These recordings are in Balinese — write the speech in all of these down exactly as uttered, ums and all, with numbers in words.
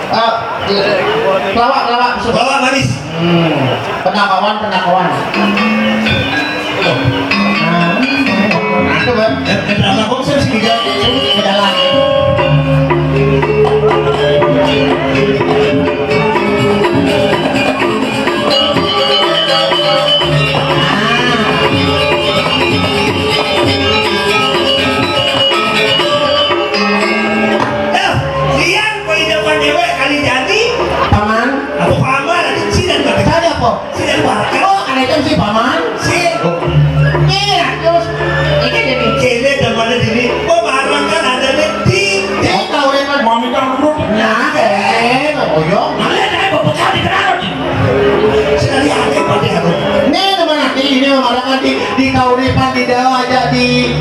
Eh, kelawak, kelawak. Kelawak manis. Hmm. Penakawan, penakawan. Nah, nah, itu, Bang. Eh, eh, berapa kok saya segini? Ke dalam. Nah. Dah, lian. Kok idaman dewe kali jadi? Paman. Apa paman? Ada si dan bakal. Tadi apa? Si dan bakal. Oh, ada kan si paman. Si. Oh. Iya, terus ini jadi. Kele dan mana dini? Oh, barang kan ada nih di. Di tahu ya kan? Mami kan urut. Nah, eh, oh, yo. Mana ada apa pecah di kenapa? Sekali ada pati aku. Nih, teman aku ini mengadakan di, di Kauripan, di Dawa aja di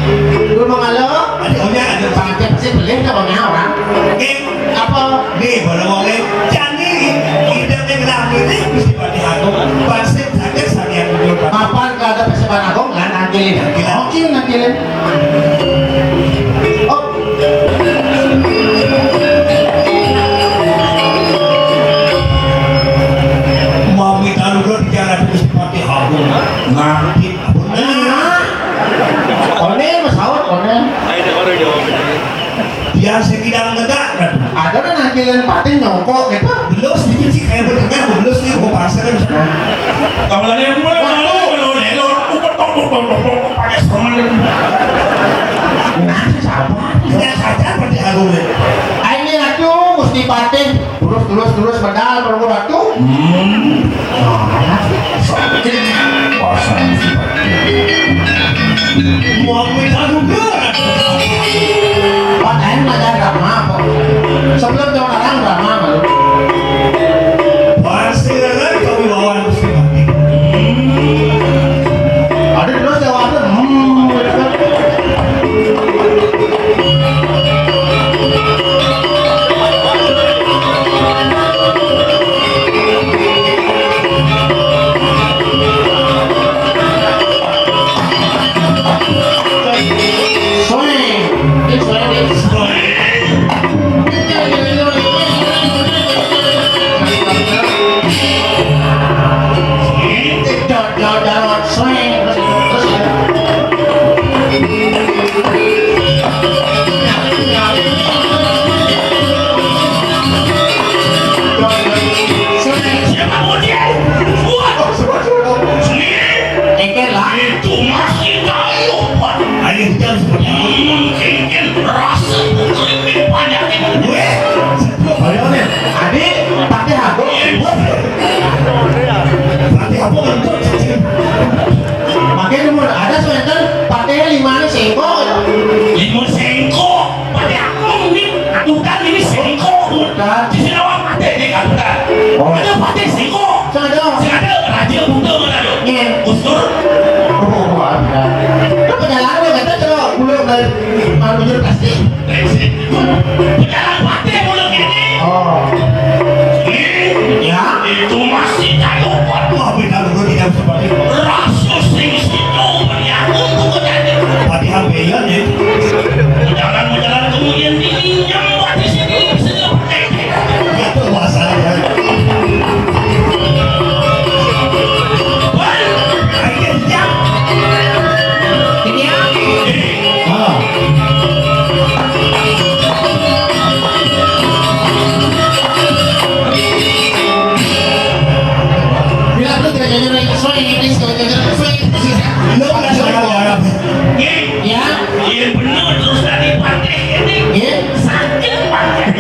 rumah malam. Ada punya ada. Pancet sih beli sama orang. Oke. Apa? Nih, kalau mau nih, jani, kita yang lama ini mesti pati aku. Pancet saja sama yang dulu. Kapan kada persiapan aku? Nggak nanti. Oke, nanti. Oh. Mami taruh di jalan itu seperti aku. Ngerti. Nah. One, Mas Aun, one. Biar saya tidak menegak. Ada kan nangkilin pating nyongkok gitu. Belum sedikit sih kayak bener kan, belum sih mau paksa kan. Kamu lagi yang mulai malu, malu, malu, aku betok, betok, betok, betok, pakai semen. Nah, siapa? Nggak sadar pada aku ya. Ayo nih, ratu, mesti pating. Terus, terus, terus, medal, perlu ratu. Hmm. Pasang sifat. Mau minta juga. Pakaian ada drama apa? Sebelum orang drama malu. Pasti ada kami bawaan mesti mati. Ada terus jawabnya. Hmm. Engke lah. Itu masih kayu, Pak. Ayo, jangan seperti itu. Mungkin rasa keripik banyak itu. Weh, ayo nih. Adi, pakai aku. Pakai apa bentuk? Pakai nomor ada semeter, pakai lima nih sengkok. Lima sengkok. Pati aku ini aturan ini sengko. Aturan. Di sini awak pati ini kan aturan. Oh. Ada pati sengko. Sing ada. Sing ada raja buta mana tu? Nggih. Usur. Oh, ada. Kan perjalanan dia kata terus pulang dari mana menuju pasti. Perjalanan pati pulang ini. Oh. Ini. Ya. Itu masih tak dapat. Wah, beda lu tidak seperti itu. Rasus sing situ berniaku tu kejadian. Pati ambilan ya. Jalan-jalan kemudian diminyam buat di sini, bisa pakai. Ya, tuh, masalahnya. Bang, ayo, siap. Ini ya. Ah. Bila perlu kita jalan-jalan ke Soe, ini segala jalan-jalan ke Soe, sih, ya. Lo nggak salah orang. Nggih. Ya. Iya bener, terus tadi pakai ini. Nggih. Sakit pakai.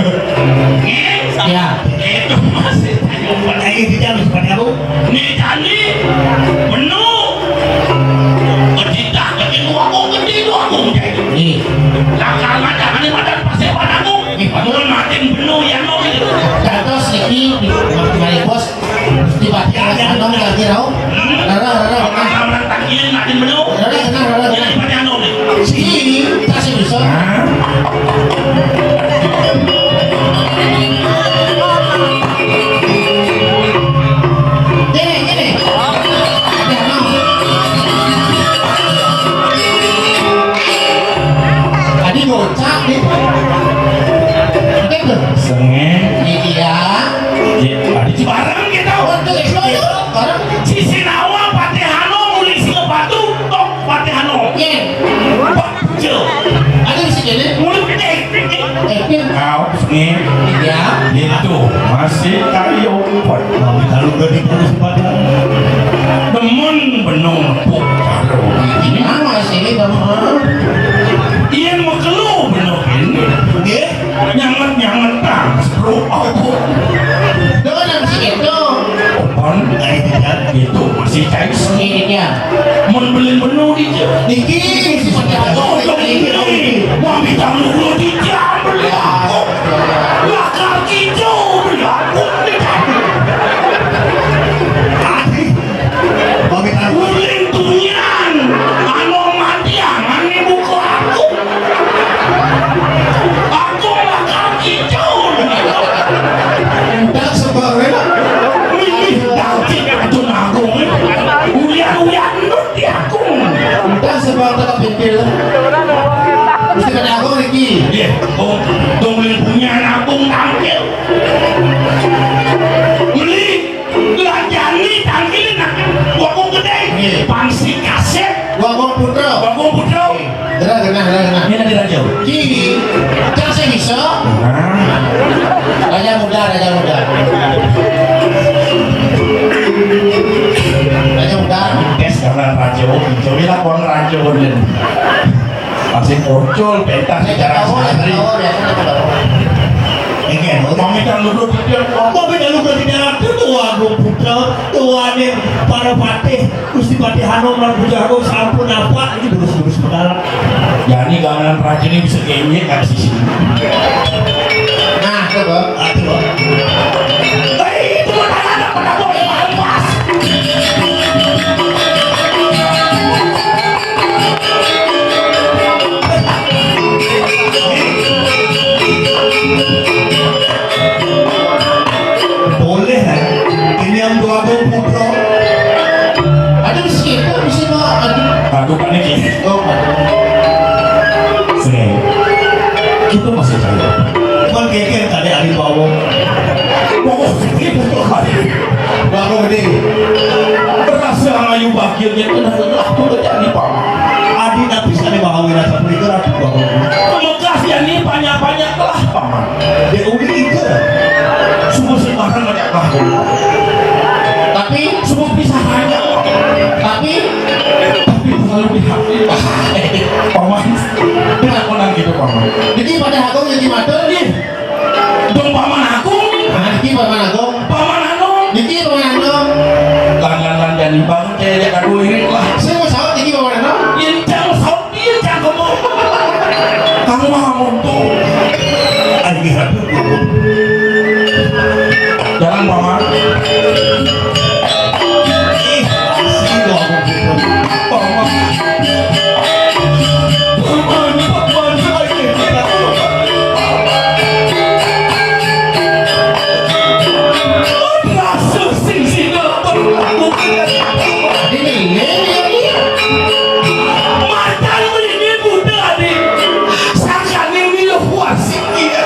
Nggih. Ya. Itu masih tanya pakai ini, dia harus pakai apa? Nih, tadi bener. Ketidak, ketidak, aku gede itu aku jadi. Nggih. Lah, karena jangan di badan pasir padaku. Nggih. Mun makin bener ya, no, gitu. Dados niki, Mas Bos. Gusti Patih Anak Anom lagi rauh. Rara, rara, rara. Orang-orang tangkilin makin bener. Rara, rara, rara, rara. Jadi pada anu nih. Si, kasih bisa. Hah? Gini, gini. Tadi gocap nih. Betul. Sengit. Iya. Ya. Itu masih kayu umpet. Nah, kalau udah dibungkus pada demen benung nepuk karo. Ini masih demen. Iya, mau kelu benung ini. Nggih. Nyanget-nyangetan, bro. Apa? Dengan si itu. Opan, eh, tidak. Itu masih cair. Ini dia. Mun beli benung di dia. Niki, si pada. Oh, dong, ini. Mau minta lu di dia, beli aku. Lakar kijau, beli aku. Mau minta lu. Ulin tunyan, anu mati, angan buku aku. Aku makan kijau. Endak sebab, eh. Milih daging atau nanggung, eh. Uyan-uyan nut di aku. Endak sebab tetap pintil. Mesti kena aku lagi. Iya, oh, dong ulin tunyan aku tampil. Beli. Lanjani tangkilin nak. Wakung gedé. Nggih. Pangsi kasét. Wakung putra. Wakung putra. Genah, genah, genah, genah. Ini nanti raja. Kini, cang sing iso. Nah. Raja muda, raja muda. Raja muda. Tes karena raja, coba lah, wong raja, bener. Masih muncul pentas secara santri. Ini kan, kami kan lugu tidak, kami kan lugu tidak ada tuh, waduh, putra, tuh, ada para patih, Gusti Patih Hanom, Rabu Jago, sampun apa, ini terus-terus mendalam. Ya, ini gamelan raja ini bisa kayaknya kan sisi. Nah, coba. Aduh. Hei, itu mah anak pada boleh pas. Boleh, eh? Ini yang dua puluh putra. Ada di situ, di sini, ada. Aduh, kan ini. Oh, aduh. Sini. Kita masih jauh. Cuman kayak tadi hari bawa. Bawa ini putra kali. Baru gedé. Berasa ayu bakilnya itu dah lelah tuh jadi, Pak. Adi tapi sana bahawi rasa pelikar aku, Pak. Lekas ya nih, banyak-banyak lah, Pak. Dia uli itu. Semua sembarang banyak lah. Tapi semua pisah banyak. Tapi, tapi selalu di hati, Pak. Paman, kenapa nang gitu, Paman? Jadi pada aku jadi matur nih. Dong paman aku. Nah, niki paman aku. Paman anu. Niki paman aku. Lan, lan, lan, jani banget kayak dia kado ini lah. Saya mau saut niki paman aku. Yen cang saut, yen cang kamu. Kamu mah ngomong tuh. Ayo, aduh. Jalan, paman. Ih, asli loh, aku gitu. Paman. Paman, paman, ayo, kita. Rasa sing sing apa aku. Ini, ini, ini. Mantan ini budak, nih. Sangkane ini lo puas. Iya.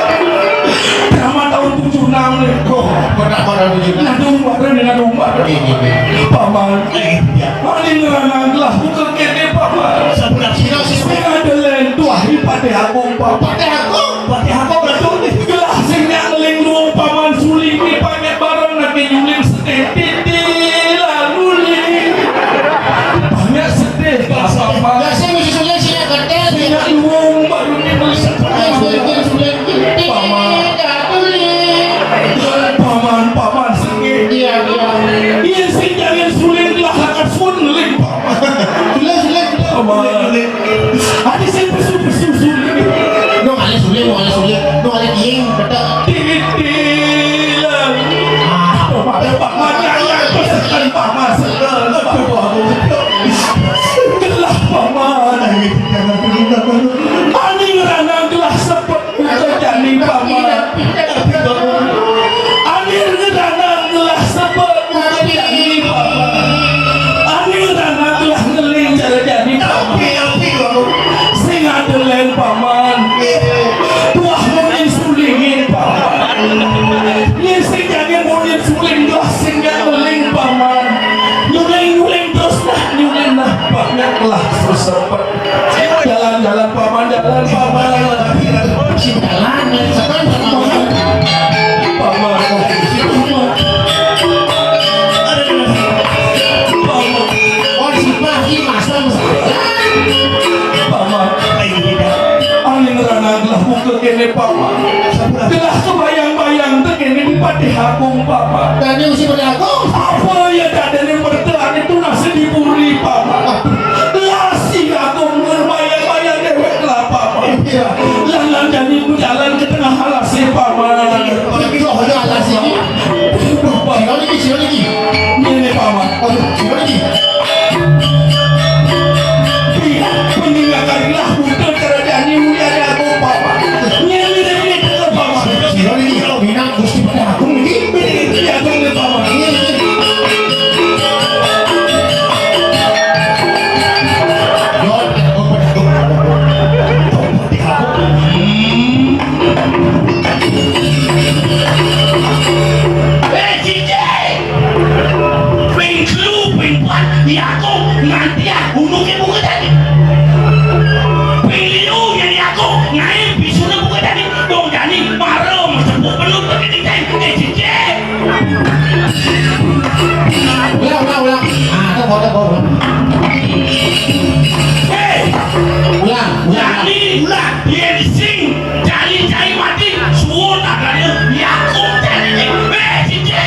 Drama tahun tujuh enam nih. Oh, pernah pada tujuh enam. Ngadu bareng, ngadu bareng. Iya, iya, iya. Paman. Iya. Paman ini ranang lah, bukan kene, Paman. Sebelah sini sih. Sing ada lendu, ahi Patih Agung, Paman. Patih Agung? Patih Agung, betul nih. Gelah sing nyak ngeling luung Paman suling nih, paman bareng nak nyuling sedih. Titi lalu nih. Banyak sedih, Paman. Lah, sing mesti suling, sing nyak ketel. Sing nyak luung, baru nih beli. Suling, suling, suling. Paman. Paman, paman, sengit. Iya, iya. Iya, sing jangan suling lah, akan sun, ling, paman. Suling, suling, suling. Paman. Adi sing pesu-pesu suling. Dong, alih suling, dong, alih suling. Dong, alih kiing, betul. Titilan. Ah. Paman, paman, ya, ya, pesetan, paman, setan. Aduh, aduh, aduh. Gelah, paman. Ayo, jangan, jangan, jangan. Ani ngeranang gelah sepet. Bukan jani, Paman. Anir ngeranang gelah sebab bukan jani, Paman. Anir ngeranang gelah ngeling cara jani, Paman. Sing adeleng, Paman. Tuah mungkin sulingin, Paman. Yen sing jani mungkin suling, tuah sing ngeling, Paman. Nyuling, nyuling terus nah, nyuling nah, Paman lah sesepet. Jalan, jalan, Paman, jalan, Paman. Jalan, sekarang, Paman. Agung, Paman. Dadi mesti berlaku. Apa ya dadane mertuane tunas di puri, Paman? Lah si Agung lumayan-lumayan dewek lah, Paman. Iya. Lan lan jani jalan ke tengah alas, Paman. Iki kok ya alas iki? Paman. Sira iki, sira iki. Ngene, Paman. Oh, sira iki. Peninggalan lah buta cara jani mulia jago, Paman. Ngene, ngene, ngene, Paman. Sira iki kalau minang Gusti Pada Agung iki. Ngene, ngene, ngene, Paman. Ngene, ngene. Yo, Pada Agung. Hmm. Eh, Cici! Ping telu, ping pat, ya aku nganti ya, unuke buka tadi. Ping liu, ya aku, ngae bisune buka tadi. Dong jani, mara, mas tepuk penuh, penuh, penuh, eh, Cici! Ulang, ulang, ulang. Ah, ada foto, foto. Hei! Ulang, ulang. Jani, ulang. Yen sing jani cai mati, suwun agane nyakung jani. Eh, Cici!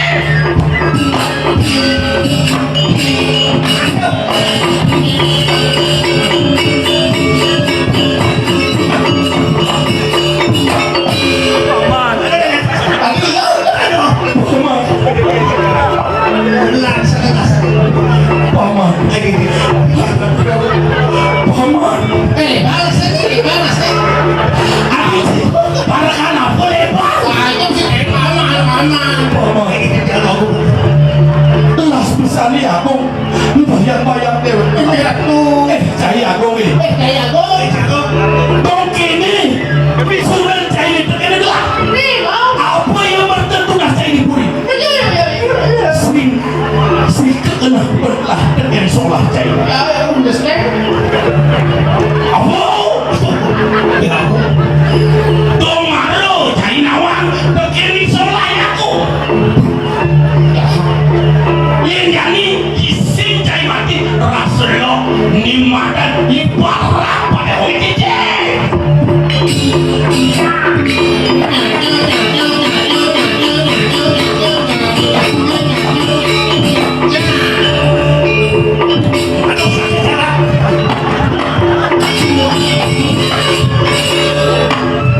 Paman. Paman. Eh, balas ini, balas ini. Aduh, para kan apa lebar? Wah, itu sih, eh, paman, paman. Paman. Ini dia lagu. Las pisan ya, Agung. Bayang-bayang dewek. Iya, tuh. Eh, Cai Agung, eh. Eh, Cai Agung. Dong kene, pisunan cai ini tekene lah. Apa yang bertentu nah cai ini puri? Sing, sing kena berlah dengan solah cai. Ya, ya, udah, Snek. Apa? Ya, apa? Dong maro cai nawang, tekene solah aku. Yen jani ising cai mati, raselo nimadan ibarat pada wong cici.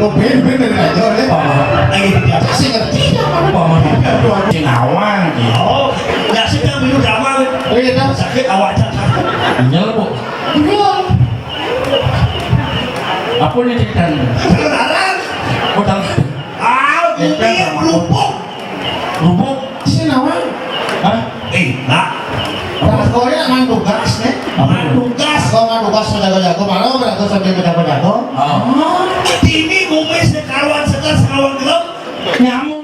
Oh, ben, ben, ben, aja, eh. Paman. Lagi biasa sih ngerti ya, Paman. Paman. Aduh, aduh. Sing awang, ya. Oh, nggak sih, yang minum damang. Oh, iya, dah. Sakit awak, dah. Nyel, Bu. Iya. Apa ini ceritanya? Beneran. Oh, dah. Ah, ini lupuk. Lupuk? Sing nawang. Hah? Eh, Nak. Pas kowe nang tugas, nih. Apa? Nang tugas. Kok nang tugas jago-jago, malah berarti sambil jago-jago. Oh. Ini kumis sekaruan sekel, sekaruan gelem. Nyamuk.